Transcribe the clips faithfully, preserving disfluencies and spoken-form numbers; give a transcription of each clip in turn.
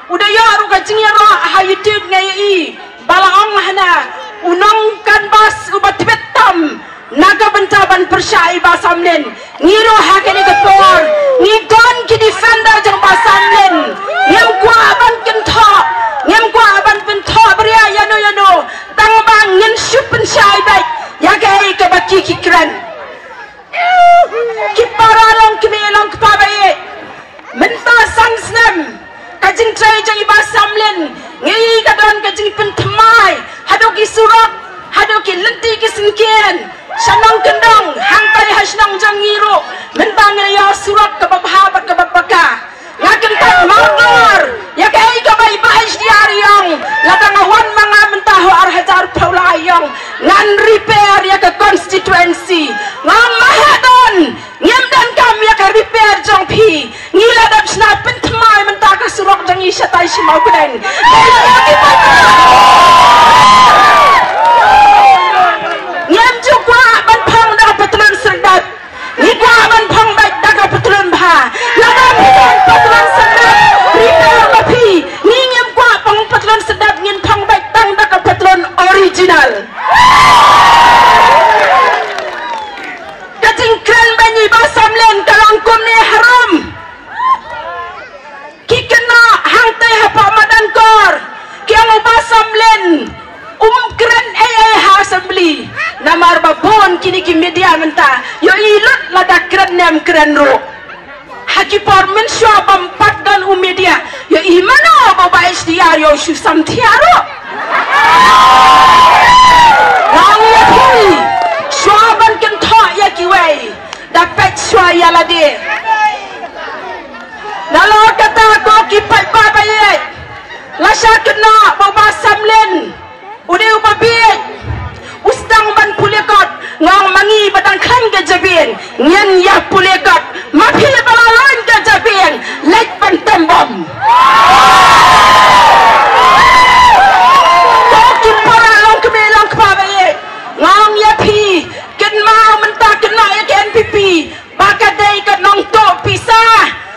U da ïoh ruh ka jingïaroh ha YouTube nga ïohi ba la ong hana u nong canvass uba tbit tam na ka bynta ban pyrshah i Bah Samlin. Ngi ruh ha kane ka por ngi don ki defender jong Bah Samlin. Ngim kwah ban kynthoh, ngim kwah ban kynthoh bria ïano ïano tang ba ngin shu pynshai beit ïa kaei kaba ki ki kren. Ki para longkmie longkpa ba ïeit, mynta san snem ka jingtrei jong i Bah Samlin ngi ka don ka jingpynthymmai haduh ki surok, haduh ki lynti ki syngkien sha nongkyndong hangtai ha shnong jong ngi ruh. Mynta ngi la ïoh surok kaba bha bad kaba paka. Nga kyntait marmar ïa kaei kaba i Bah H D R i ong. Lada nga wan ma nga mynta ha ar hajar phew lai i ong ngan repair ïa ka constituency. Nga mahadon ngim donkam ïa ka repair jong phi. Ngi la dep shna pynthymmai mynta ka surok jong ngi shatai sha Mawkdeng. Ngim ju kwah ban phong da ka patlun syrdat. Ngi kwah ban phong beit da ka patlun bha. Lada phi don patlun syrdat, repair ma phi. Ngi ngim kwah phong patlun syrdat, ngin phong beit tang da ka patlun original. Ka jingkren ba ngi Bah Samlin ka long kumne harum. Ki kynnoh hangtei hapoh madan kor ki ong u Bah Samlin um kren ei ei ha assembly. Namar ba bun kine ki media mynta ïohi lut lada kren ne em kren ruh. Ha ki por mynshuwa bym pat don u media ïohi mano ba u Bah H D R ïoh shu samthiah ruh. Nga ong ïa phi shuwa ban kynthoh ïa kiwei da peit shuwa ïa lade. Nalor kata ko ki paidbah ba ïeit, la shah kynnoh ba u Bah Samlin u dei uba bieit, u sdang ban pule kot. Nga ong ma ngi ba dang khlaiñ ka jabieng ngin ïa pule kot. Ma phi ba la laiñ ka jabieng leit ban tem bom. Ko ki para longkmie longkpa ba ïeit, nga ong ïa phi, kynmaw mynta kynnoh ïa ka N P P ba ka dei ka nongtuh pisa.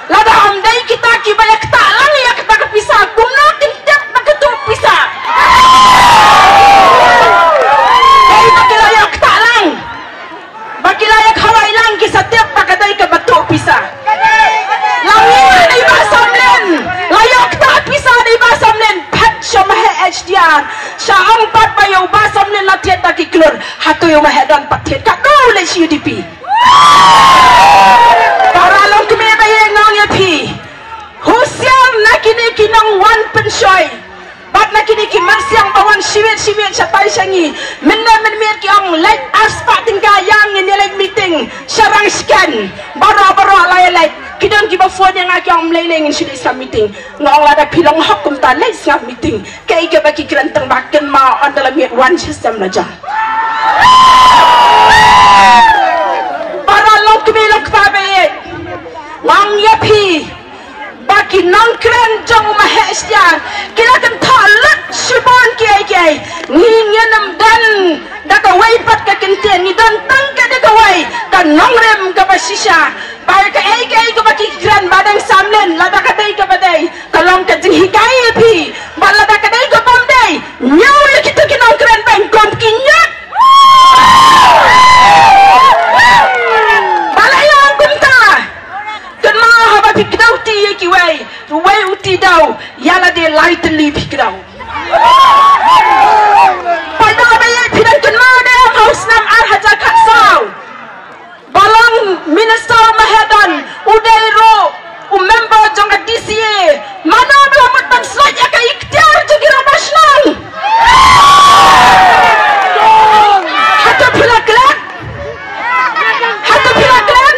Lada ym dei kita kiba ïa ktah lang ïa kata ka pisa, kumno kin tip ba ka tuh pisa? Dei ba ki la ïa ktah lang, ba ki la ïa khawai lang ki sa tip ba ka dei kaba tuh pisa. La ngi na i Bah Samlin la ïa ktah pisa na i Bah Samlin, phet sha ma heh H D R, sha ong pat ba ïa u Bah Samlin la thied da ki klur. Hato ïa u ma heh don pat thied? Ka dei u leit sha U D P. Para longkmie ba ïeit, nga ong ïa phi, husiar na kine ki nongwan pynshoi bad na kine ki myrsiang ba wan shiwit shiwit shatai sha ngi. Mynne mynmiet ki ong leit ar spah tyngka ïa ngin ïa leit meeting sha Rangshken. Baroh baroh la ïa leit. Ki don kiba phone ïa nga ki ong, ym lei lei, ngin shu leit sngap meeting. Nga ong lada phi long hok kumta leit sngap meeting. Kaei kaba ki kren tang ba kynmaw ynda la miet wan sha sem la jong. Para longkmie longkpa ba ïeit, nga ong ïa phi ba ki nongkren jong u ma heh H D R ki la kynthoh lut shibun kiei kiei. Ngi ngin ym don da kawei pat ka kyntien, ngi don tang ka dei kawei ka nongrim kaba shisha. Ba kaei kaei kaba ki kren ba dang Samlin, lada ka dei kaba dei, ka long ka jinghikai ïa phi. Ba lada ka dei ka bym dei, ñiew ïa kito ki nongkren beiñ kum ki ñiut. Ba la ïa kumta, kynmaw haba phi kdew ti ïa kiwei, uwei u ti daw, ïa lade lai tylli phi kdew. Paidbah ba ïeit, phi dang kynmaw ne em ha u snem ar hajar khatsaw? Ba long minister u ma heh don, u dei ruh u member jong ka D C A. Mano ba la mut ban slot ïa ka iktiar jong ki rangbah shnong? Hato phi la klet? Hato phi la klet?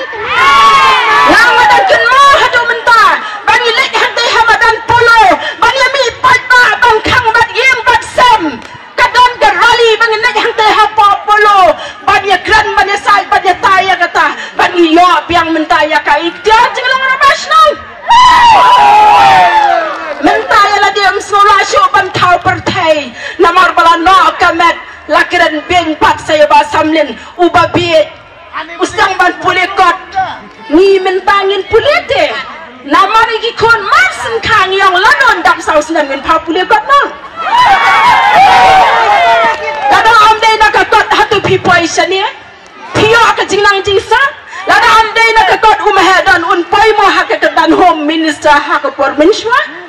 Nga nga dang kynmaw haduh mynta ba ngi leit hangtei ha madan polo ban ïa mih paidbah ban khang bad ïing bad sem. Ka don ka rally ba ngin leit hangtei hapoh polo ban ïa kren, ban ïa said, ban ïa tai ïa kata, ban ïa ïoh biang mynta ïa ka iktiar jinglong rangbah shnong. Mynta ïa lade ym sngewlah shuh ban thaw pyrthei namar ba la noh ka met, la kren beiñ pat sa ïa u Bah Samlin uba bieit. U sdang ban pule kot. Ngi mynta ngin pule te. Namar ïa ki khun mar Sngewkhang ïong la don dap saw snem ngin pha pule kot na. Lada ym dei na ka kot hato phi poi shane. Phi ïoh ka jingnang jingsah. Lada ym dei na ka kot um heh don un poi mo ha ka kyrdan Home Minister ha ka por mynshuwa.